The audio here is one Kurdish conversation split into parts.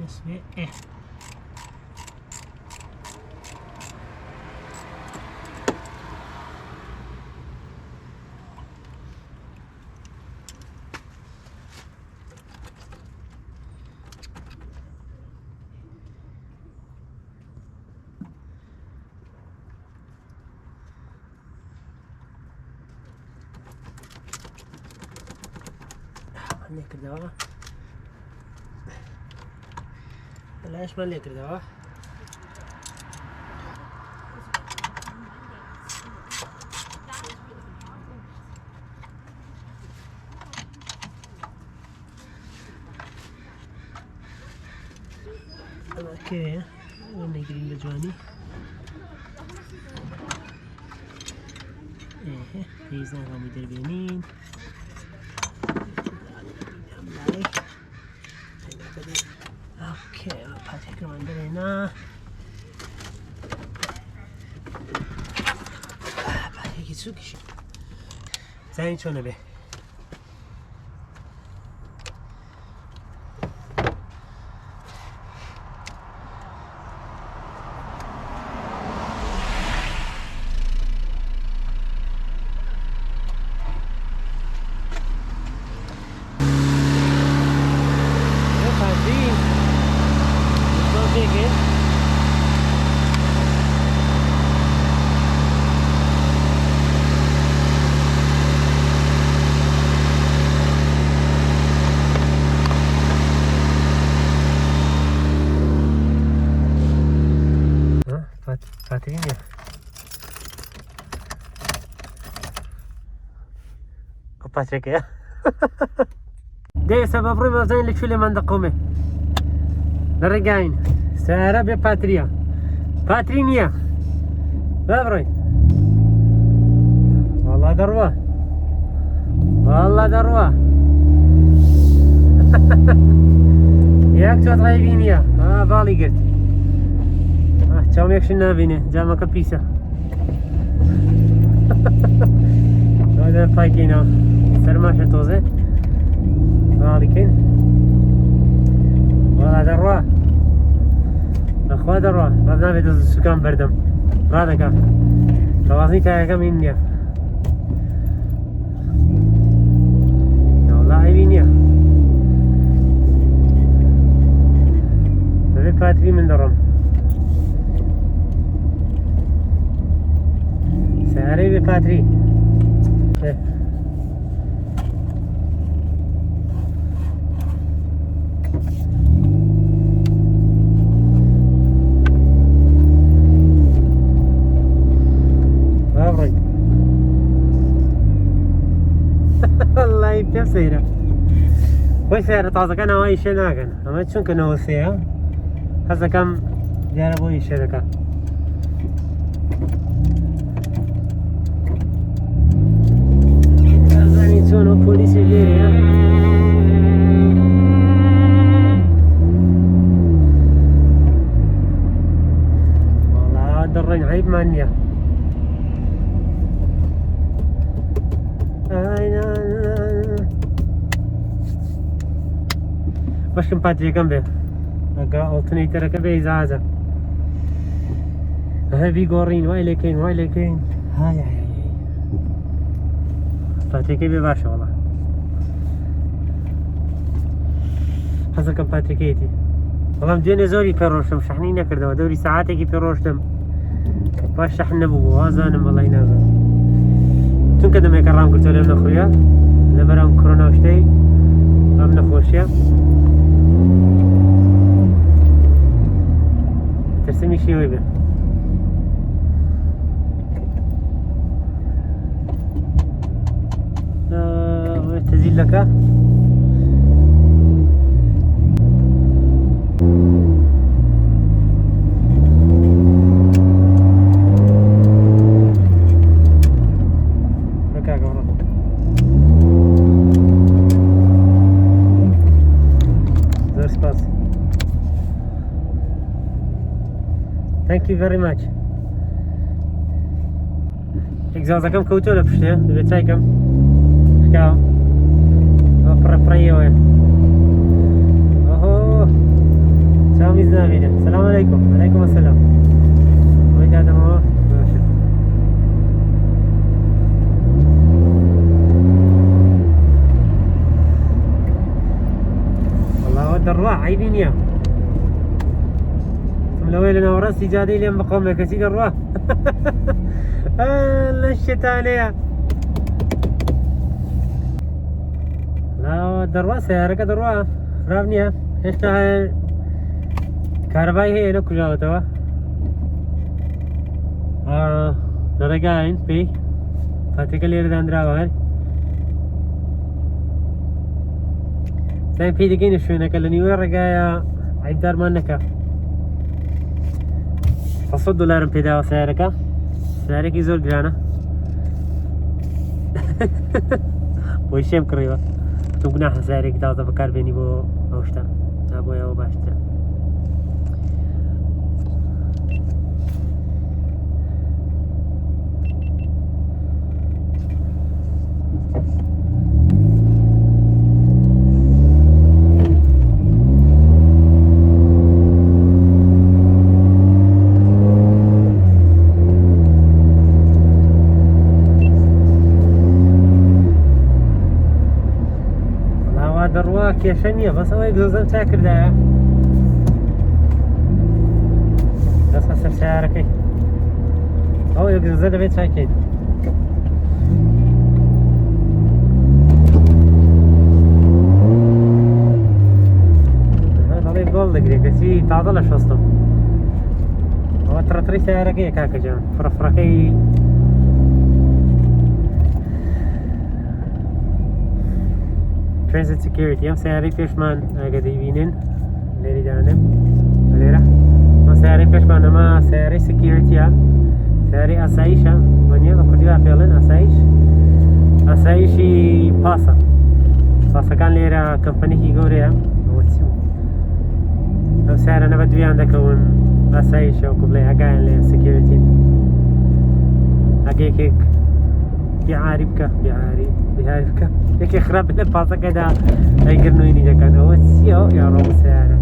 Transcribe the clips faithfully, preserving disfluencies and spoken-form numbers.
Ismê eh. Lê kirdewa. Lê eş me lê kirdewa. Ama kê ye? Wê negirîn bi ciwanî. Ehe, hêz nakamî derbênîn. Okey, patekê min derêna. Patekî çû kişî. Sen çone be. Ha, Pat-, Patrînya. Patrîk ya. Dê sebeb rû mezayên li çûlê min diqûmê. Li rêgayîn. Seyare bê patriya. Patrî niye. Bevray. Vallahi derwa. Vallahi derwa. Yek çat xeyvîniya. Ha, balî girt. Ha, çamêk şi navîne. Cameke pîse. Zaten paykîna. Sermaşe toze. Harikên. Valla derwa. Xwe derwa. Bevnavê de sukan berdim. Radeka. Tawazî tayaka min niye. Ya wala eyvî niye. Bebê patrî min derim. Serê bê patrî. Eh. Aferin. Vallahi pê seyre. Xwe seyre tazeke newa îşe nakin. Ama çunke newa seyre. Hez dikim diyare bo îşe dike. Zanî çon o polîsê lêrê ya. Wala derrên eyb man niye. Aynen. Başkım patriyekam be. Aga altın eytereke be izaza. He, vî gorîn, vay lêkên, vay lêkên. Hay hay. Patrikê bê baş e wala. Hezirka Patrikê yetî. Wala em duyê zorî pê roştim, şehnî nekirdewa. Dewrî saetekî pê roştim. Baş şehn nebû, wazanim, wala nazanim. Çunke demeke ram girto lê nexuriya. Leberam korona û ştey. Em nexweşiya. Tirsim îşê wê be. Ee, wê tezîleke. Bikak, bro. Zor spas. Thank you very much. Egzazekam kewto le piştê, divê çay kem. Şka. O pire pire ye we. Oho. Tamam, izin verin. Selamun aleyküm. Aleyküm selam. Hoş geldin baba. Görüşürüz. Vallahi o derwa, ayıbın ya. Tüm lewê li navrastî cadeyê lê em biqewime, kesî derwa. Allah şêtanê ya. La derwa, seyareke derwa. Xirab niye. Hêşta karevayî heye, ne kucaxetewa. Aa, derega in pey. Fatike lêre dandirawa her. Sen pey digeyne şûneke li nîwê regaya eyb darman neke. Sed dolar in pê dawa seyareka. Seyarekî zor giran e. Boşem kirî ve. Tu günah seyarekî taze bikar bênî bo ew şta. Ha, bo ew baştir. Wala wa derwa kêşe niye, bes ew egzoza çekirde ya. Dest ser seyarekê. Ew egzoza divê çekê. Ha, dalê gol digre, kesî taze le şostim. Ama tira tirî seyarekê kaka can. Firafiraqê. Transit Security. Em seyarê pêşman, ege dibînin. Lêrî danim. Lêre. Ma seyarê pêşman, ema seyarê security ya. Seyarê asayîş a. Waniye, bi kurdî ve pêlin asayîş. Asayîşî pasa. Pasakan lêre kompanîkî gorê ya. What's you? Ev seyara nebe duyan dekewin asayîş û kublê hekayan lê security. Heke yekek biarî bike, biarî, biarî bike. Yekê xirab bile paseke da eygir nûyî nî dekan. Ew çi ya, ya ro seyara.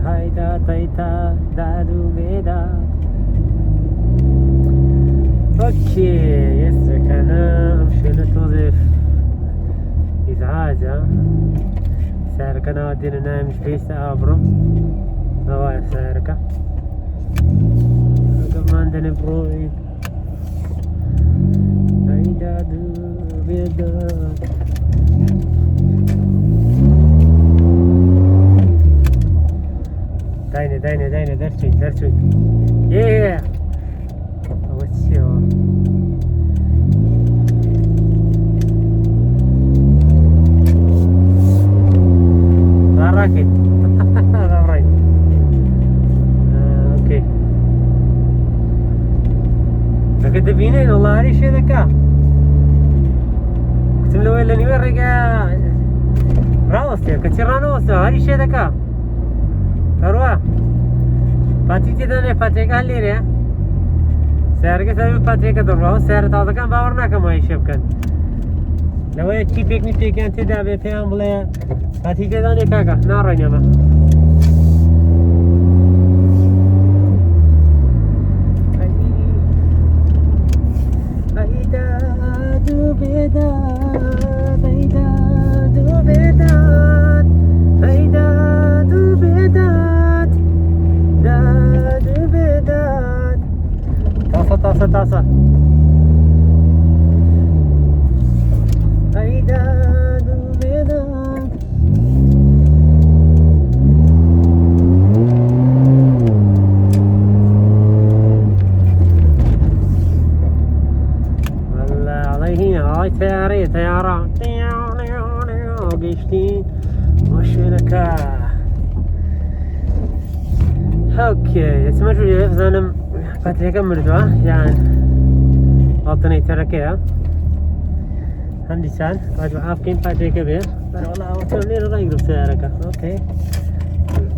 Hayda, tayta, dadu, beda. Okey, yes, kana, am şöyle tozef. İzhaca. Serkana dine neymiş, peyse abrum. Havaya serka. Gaman dene broy. Hayda du beda. Dayne, dayne, dayne, derçin, derçin. Yeah. Ew çi ya? Raket. Raket. Okey. Peki dibînin, Allah herî şê dika. Kutim li wê li nîvê rêge rawestiye. Keçî ranewestiye, herî şê dika. Perwa. Patî tê de ne, patêka lêre. Sergi tabi patêka de raw. Ser tazekan bawer nakem ay şevken. Lewê çî pêk nî pêkiyan tê de bê peyam bile. Patî tê de ne kaka. Na rayna ma. Ay. Ay dadu bêdad, ay dadu bêdad, ay dadu bêdad, dadu bêdad. Tasa, tasa, tasa. Ay dadu bêdad. Vallahi aleyhine, ay teyare, teyara. Geçti. Boş ver ka. Okey, esma şu zanim patriyaka mirdo, yani. Altına itereke ya. Hem dîsan, ez bi afkên patrêke bê. Ber wala oto lêre raygrû seyareka. Okey.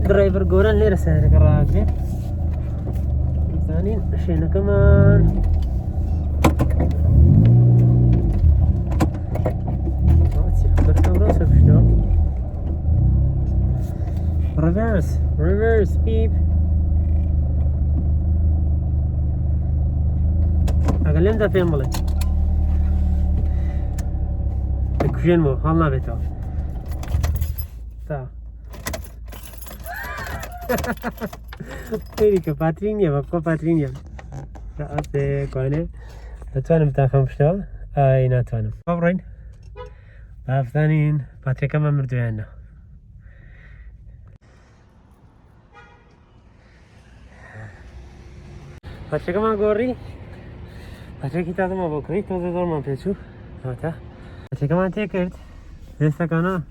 Driver goran lêre seyareka ragirê. Zanîn şêneke man. Ber kamera ser pişta. Reverse, reverse, beep. Egelim de pêm bile. Dikujên mo, hal navê te. Ta. Pêrî ke patrîn ye, bak ko patrîn ye. Ya, asê, kone. Dikwanim bitaxim pişta? Ay, natwanim. Babrin. Baftanîn, patrêka me mirdoyan ne. Patrêka me gorî. Patrêkî taze me bo kirî, toze zor me pê çû. Hata. Patrêka me tê kir. Desteka na.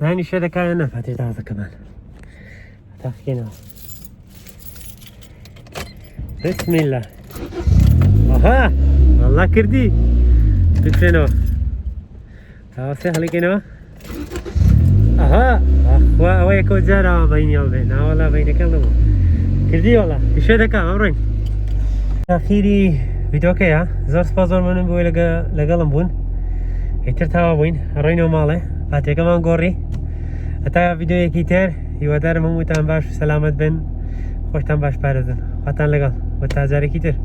Yanî şedeka ne patrê taze ke me. Taxkêna. Bismillah. Aha! Allah kirdî. Bikreno. Tawasê helikêno. Aha! Axwa, ew yeko cara beynî ya be. Na wala beyneke nabû. Kirdî wala. Îşe deka, emrin. Axîrî vîdeoke ya. Zor spas, zor memnun bû lege-, legelim bûn. Êtir tawa bûyn. Reyno male. Patrêka me gorî. Heta vîdeoyekî ter. Hîwadarım hemûtan baş û selamet bin. Xweştan baş parêzin. Xwatan legal. Ve ta carekî ter.